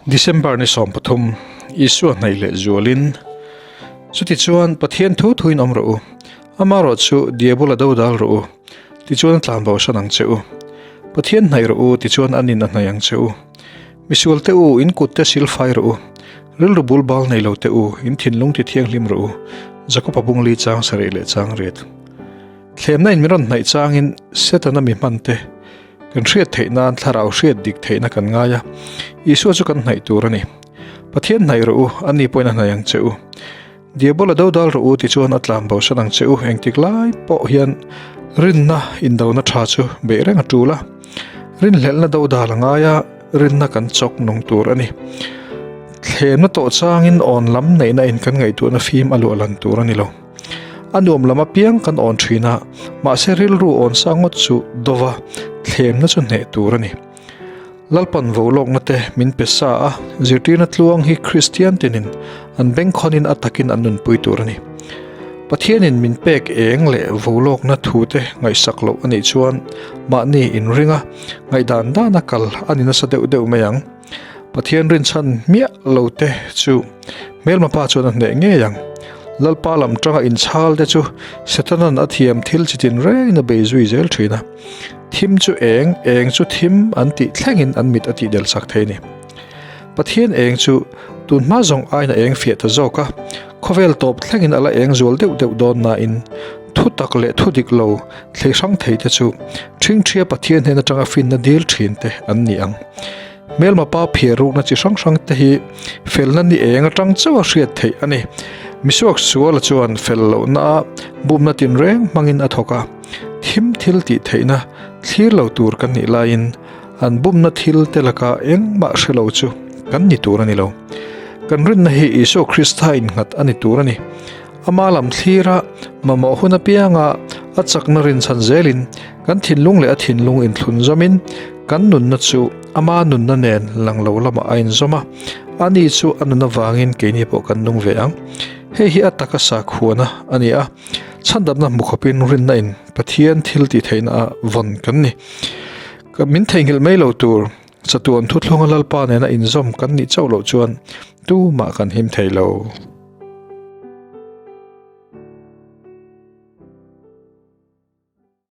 December ni 13, Isua hnaih leh zualin, Chutichuan, Pathian thu thuin awm rawh u, amaherawhchu Diabola dodal rawh u, tichuan a tlan bosan ang che u. Pathian hnaih rawh u, tichuan an in a hnaih ang che u. Misual te u, in kut te silfai rawh u, rilru bul bal nei lo te u, in thinlung ti thianghlim rawh u, Jakob-a bungli chang sarih leh chang riat. Thlemna in min rawn hnaih changin Setana mi hman te kan hriat theih nan thlarau hriat dik theihna kan ngai a, Isua chu kan hnaih tur a ni. Pathian hnaih rawh u, ani pawhin a hnaih ang che u. Diabola dodal rawh u tichuan a tlan bosan ang che u, engtik lai pawh hian rinna indona tha chu beih reng a tul a, rinhlelhna dodal a ngai a, rinna kan chawk nung tur a ni. Thlemna tawh changin awn lam neihna in kan ngaihtuahna fim a luah lan tur a ni lo. A nuam lam apiang kan awn thin a, mahse rilru awn sang ngawt chu dova thlemna chu hneh tur a ni. Lalpan vo lawkna te min pe sa a, zirtirna tluang hi Kristian tinin an bengkhawnin a takin an nunpui tur a ni. Pathianin min pek eng leh vo lawkna thu te ngaihsak loh a nih chuan mahni inring a, ngaihdan dana kal a ni nasa deuh deuh mai ang. Pathian rinchhan hmiah lo te chu hmelma pa chuan a hneh ngei ang. Lalpa lam tanga inchhal te chu Setanan a thiam thil chi tin rengin a bei zui zel thin a. Thim chu eng, eng chu thim an tih thlengin an mit a tih del sak thei a ni. Pathian eng chu tun hma zawng aiin a eng fiah ta zawk a, khawvel tawp thlengin a la eng zual deuh deuh dawn nain thu tak leh thu dik lo thlei hrang thei te chu ṭhingṭhia Pathian hnen aṭanga finna dil ṭhin te an ni ang. Hmelma pa phiar rukna chi hrang hrang te hi felna ni eng aṭang chauh a hriat theih a ni. Misuak suala chuan fel lohna a bumna tinreng hmangin a thawk a, thim thil tih theihna thlir lo tur kan nih laiin an bumna thil te laka engmah hre lo chu kan ni tur a ni lo. Kan rinna hi Isua Krista innghat a ni tur a ni. Ama lam thlira mamawh hun apianga a chakna rinchhan zelin kan thinlung leh a thinlung inthlun zawmin kan nunna chu ama nunna nen lang lo lamah a inzawm a, ani chu a nun avangin keini pawh kan nung ve ang. Hei hi a taka sakhuana a ni a, chhandamna hmu khawpin rinna in Pathian thil tih theihna ah vawn kan ni. Min theihnghilh mai lo tur chatuan thuthlunga Lalpa nena inzawm kan nih chauh loh chuan tumah kan him thei lo.